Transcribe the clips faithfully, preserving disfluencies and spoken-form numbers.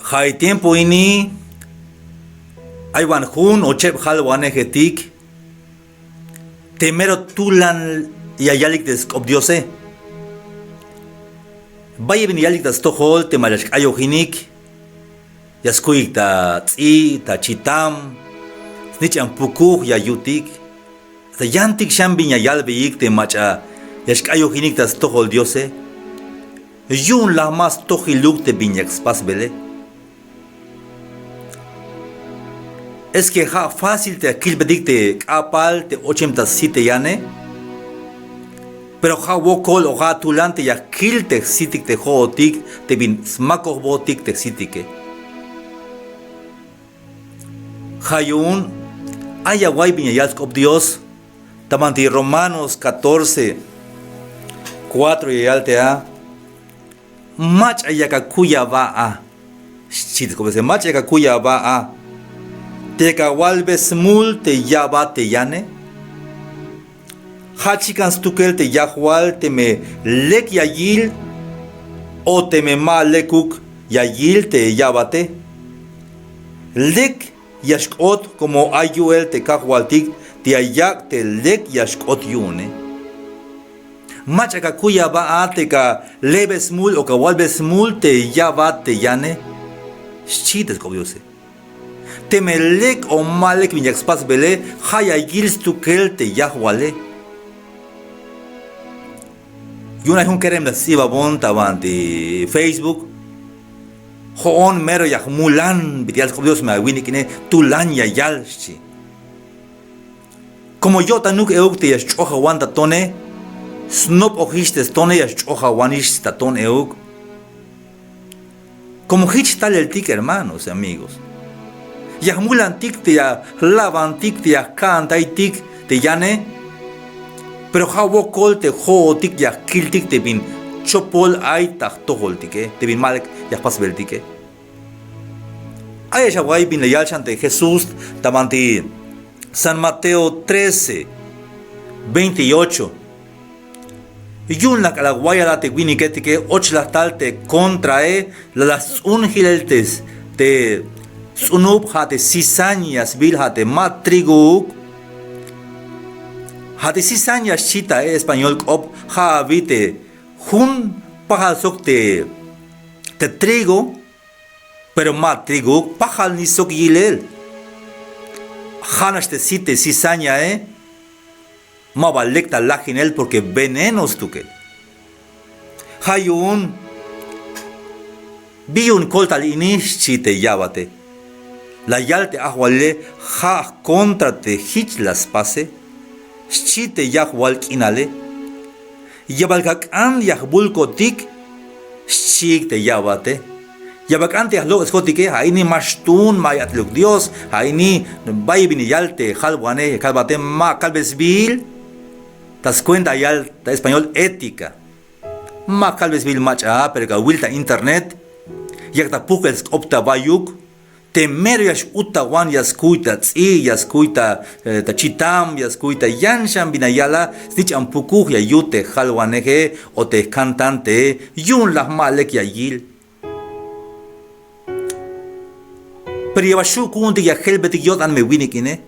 Ja'i tiempo ini ay wan jun ocheb jalwanejetik te mero tulan ya yalik te sk'op Diose. Bayel bin yalik ta stojol te mach'a xk'ayojinik, ya skuyik ta ts'i', ta chitam, snich'an pukuj ya yutik. Hasta yantik xan bin ya yalbeyik te mach'a ya xk'ayojinik ta stojol Diose. Yu'un la ma stojiluk te bin yak spasbele. Es que ja' fácil te ya kilbetik te k'apal te ochem ta sit te yane. Pero ja' wokol o ja' tulan te ya kil te jsitik te jo'otik te bin smakojbotik te jsitike. Ja' yu'un ay ya away bin ya yal sk'op Dios ta banti Romanos catorce cuatro ya yal te a: Mach'a yak akuy aba a. Xchi te sk'op Diose, mach'a yak akuy aba a te yak awalbe smul te ya'bat te yane. Ja' chikan stukel te yajwal teme lek ya yil o teme ma lekuk ya yil te ya'bate. Lek ya xk'ot como ay yu'el te Kajwaltik te ya yak' te lek ya xk'ot yu'une. Mach'a yak akuy aba a te yak alebe smul o yak awalbe smul te ya'bat te yane. Xchi te sk'op Diose. Teme lek o ma lek bin yak spasbele, ja' ya yil stukel te yajwale. Yu'un ay jun kerem la sts'ibabon ta banti Facebook: Jo'on mero ya jmulan bit'il yal sk'op Dios, me awinik'ine tulan ya yal, xchi. Como yo'tanuk euk te ya sch'ojawan ta tone, snop'ojix te stone, ya sch'ojawanix ta ton euk. Como jich taleltik, hermanos y amigos, ya jmulantik te ya jlabantik te ya jka'antaytik te yane. Pero ja' wokol te jo'otik ya jkiltik te bin chopol ay ta jtojoltike, te bin ma lek ya jpasbeltike. Ay ya xaway bin la yal xan te Jesús ta banti San Mateo trece, veintiocho. Yu'un la k'alal wayal a te winiketike, och la tal te contrae, la la sts'un jilel te, te sts'unub, ja' te cizaña sbiil, ja' te ma trigouk. Ja' te cizaña xchi ta español k'op, ja' abi te jun pajal sok te, te trigo, pero ma trigouk, pajal ni sok yilel. Ja' nax te sit te cizañae, maba lek ta lajinel porque veneno stukel. Ja' yu'un, bi yu'un koltal ini, xchi te ya'bate. La yal te ajwalile: Ja' jcontra te jich la spase, xchi te yajwal k'inale. Yabal kak'an ya jbulkotik, xchiik te ya'bate. Yabal k'an te ya jlok'esjotike, ja' ini ma xtuun, ma yat'eluk Dios, ja' ini bayel bin ya yal te jalwanej, ya kalbate, ma kalbe sbiil. Ta scuenta ya yal ta español ética. Ma kalbe sbiil mach'a, pero yak awil ta internet, yak ta pukel sk'op ta bayuk, te mero ya x-ut ta wan, ya skuy ta ts'i', ya skuy ta, eh, ta chitam, ya skuy ta yan xan bin ya yal a, snich'an pukuj ya yut te jalwaneje o te cantantee, yu'un la ma lek ya yil. Pero yabal xju' ku'untik ya jelbetik yo'tan, me winik'ine.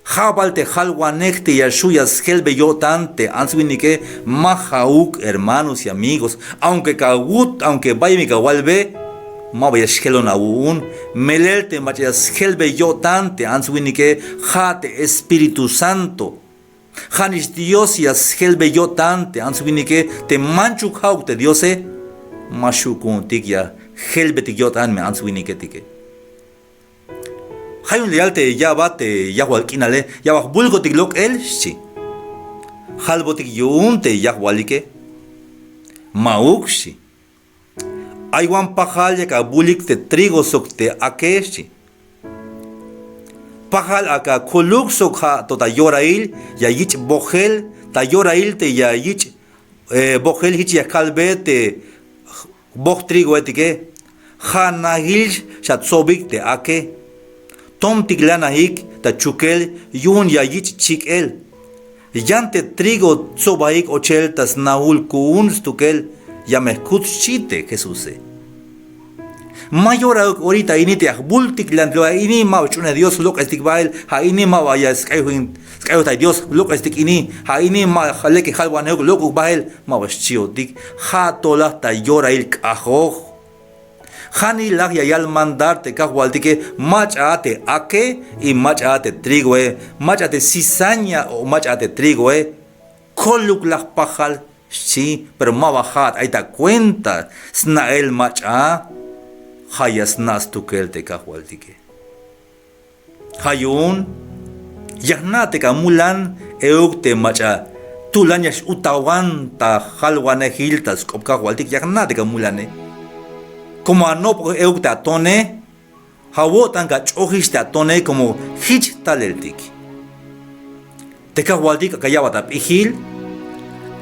Ja' bal te jalwanej te ya xju' ya sjelbe yo'tan te ants winike, ma ja'uk, hermanos y amigos. Aunque kawut, aunque bayel bin kawalbe, maba ya xjelon awu'un. Melel te mach'a ya sjelbe yo'tan te ants winike, ja' te Espíritu Santo. Ja'nix Dios ya sjelbe yo'tan te ants winike, te manchuk ja'uk te Diose, ma xju' ku'untik ya jelbetik yo'tan me ants winiketike. Ja' yu'un la yal te ya'bat te yajwal k'inale: Yabal jbulkotik lok'el, xchi. Jalbotik yu'un te yajwalike. Ma'uk, xchi. Ay wan pajal yak abulik te trigo sok te ake, xchi. Pajal ak'a akoluk sok ja' to ta yorail ya yich' bojel, ta yorail te ya yich', eh, bojel, jich ya kalbe te boj trigoetike. Ja' najil xatsobik te ake. Tomtik lanajik ta chukel, yu'un ya yich' chik'el. Yan te trigo tsobaik ochel ta snajul ku'un stukel, ya me jkut, xchi te Jesuse. Ma yorauk orita ini te ya jbultiklan te lugar ini, ma ba sch'unej Dios lok'estik bael. Ja' ini ma ba ya sk'ayojtay Dios lok'estik ini. Ja' ini ma lek jalwanejuk lok'uk bael, ma ba xchiotik. Ja' to laj ta yorail k'ajoj. Janilaj ya yal mandar te Kajwaltike, mach'a te ake y mach'a te trigoe, mach'a te cizaña o mach'a te trigoe. Koluk la jpajal, xchi, pero ma ba ja'at ay ta cuenta. Sna'el mach'a, ja' ya sna' stukel te Kajwaltike. Ja' yu'un ya jna' te k'amulan euk te mach'a tulan ya x-utawan ta jalwanejil ta sk'op Kajwaltik, ya jna' te k'amulane. Como anopoj euk te atone, ja' awo'tan kach'ojix te atone como jich taleltik. Te Kajwaltik ak'a ya'bat ap'ijil,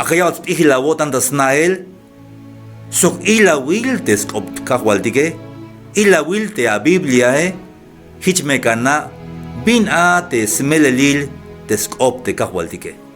ak'a ya'bat sp'ijil awo'tan ta sna'el sok ilawil te sk'op Kajwaltike, ilawil te abibliae. Jich me kana' bin a te smelelil te sk'op te Kajwaltike.